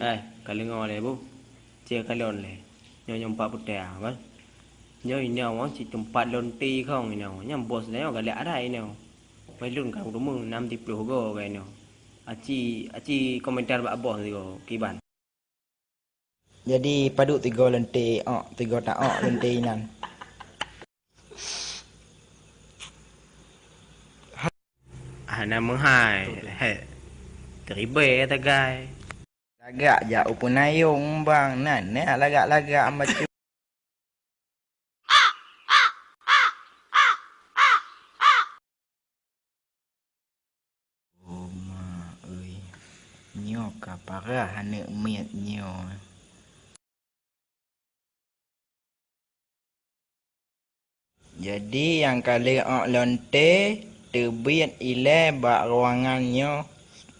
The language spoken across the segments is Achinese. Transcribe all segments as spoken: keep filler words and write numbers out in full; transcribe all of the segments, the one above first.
Hai, ka deungoe lé, Bu. Cit kalon lé. Nyoe, nyoe pat putéh, kan? Nyoe inoe, cit teumpat lonte khong inoe. Nyan bos nyoe galak arai inoe. Pai lôn ka deungoe nam siploh goe ka inoe. Aci, aci komentar bak bos sigoe kiban. Jadi, padub tiga lonte ôk, tiga ta ôk lonte inan. Hana meuhai, he. Teribèe tagai. Lagak jak u peunayong bang, nan na lagak-lagak macam. Oh, ma ơi, nyoe ka parah aneuk miet nyoe. Jadi nyang ka lheueh ôk lonte teubiet ilèe bak ruangan nyoe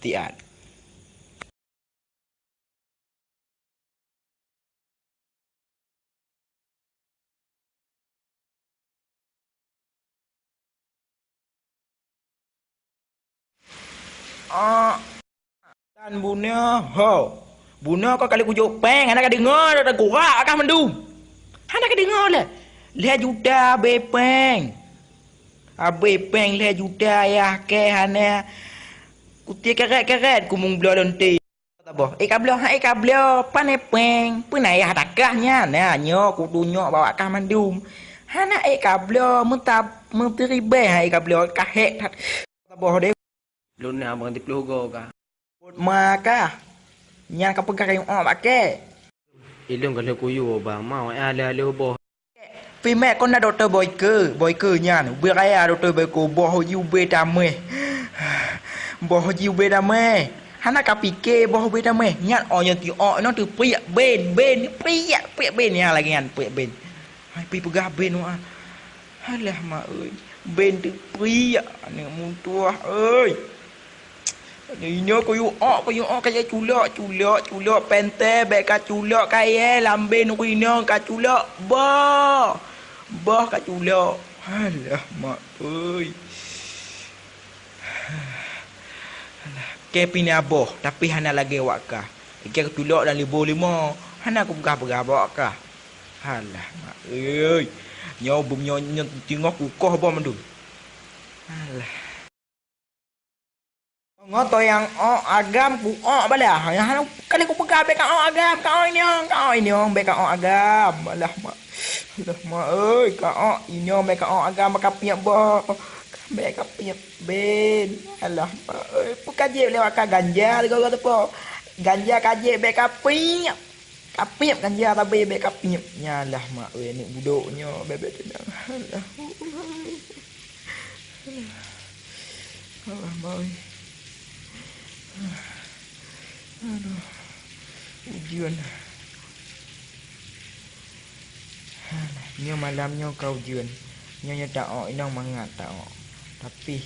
siat. Ah, tan bunoe ho. Bunoe kau kali kujok péng, hana ka deungoe dah gurak akah mandum. Hana ka deungoe lé. Lhèe juta abéh péng. Abéh péng lhèe juta yah kèe hana. Kutie keret-keret kumeumbloe lonte. Taboh. Eh, kabloe, ha, eh, kabloe, pane péng. Peue na yah takah nyan? Na, nyoe kutunyok bak kah mandum. Hana, eh, kabloe, meutab-, meuteuribèe, ha, eh, kabloe, ka hék that. Taboh deh. Lôn na abang siploh goe kah. Buet ma kah? Nyan ka peugah kayue ôk bak kèe. Ilôn ka lheueh kuyue, bang, mau, eh, alèh-alèh boh. Pih mèt kon na dokto Boyke, Boyke nyan, ubé raya dokto Boyke, boh ji ubé taméh. Boh ji ubé taméh. Hana ka pike boh ubé taméh. Nyan ôk nyan ti ôk nyoe teupriek ben, ben, priek, priek ben nyan lagèe nyan, priek ben. Hai, pih peugah ben wah. Alah, mak euy, ben teupriek aneuk mutuah euy. Inoe kuyue ôk, kuyue ôk, kayèe culok, culok, culok, pènte bèk ka culok, kayèe lam ben ureueng inong ka culok, boh, boh ka culok. Alah, mak euy. Alah, kèe pih na boh, tapi hana lagèe wak kah. Kèe culok dan liboh limo, hana kupeugah-peugah bak wak kah. Alah, mak euy. Nyoe bum nyoe, nyoe teungoh kukoh boh mandum. Alah. Ngon toyang ôk agam ku ôk bala. Nyang hana kali kupeugah bèk ka ôk agam, ka ôk inong, ka ôk inong, bèk ka ôk agam. Alah, mak. Alah, mak euy, ka ôk inong, bèk ka ôk agam, bèk ka piep boh. Bèk ka piep ben. Alah, mak euy, peu ka jép lé wak kah ganja sigoe-goe teupeu. Ganja ka jép bèk ka piep. Ka piep ganja sabe bèk ka piep. Nyalah, mak euy, aneuk budok nyoe bèk-bèk teunang. Alah. Alah, mak euy. Aduh. Ujeuen. Alah, nyoe malam nyoe ka ujeuen. Nyoe, nyoe ta ôk inong mangat ta ôk. Tapi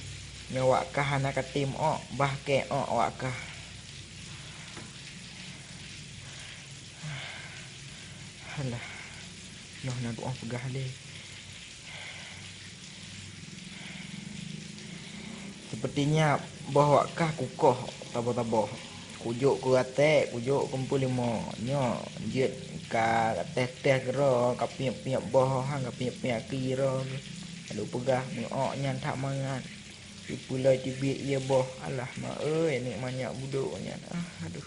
nyoe wak kah hana ka tem ôk, bah kèe ôk wak kah. Alah, nyoe na tu'oh peugah lé. Sepertinya boh wak kah kukoh saboh-saboh. Kujok keu até, kujok keu peulimong. Nyoe jeuet ka teh-teh keudroe, ka piep-piep boh, han ka piep-piep aki droe. Lalu peugah meu'ok nyan that mangat. Ipeuloi teubiet ie boh. Alah, mak euy, aneuk manyak budok nyan. Ah, aduh.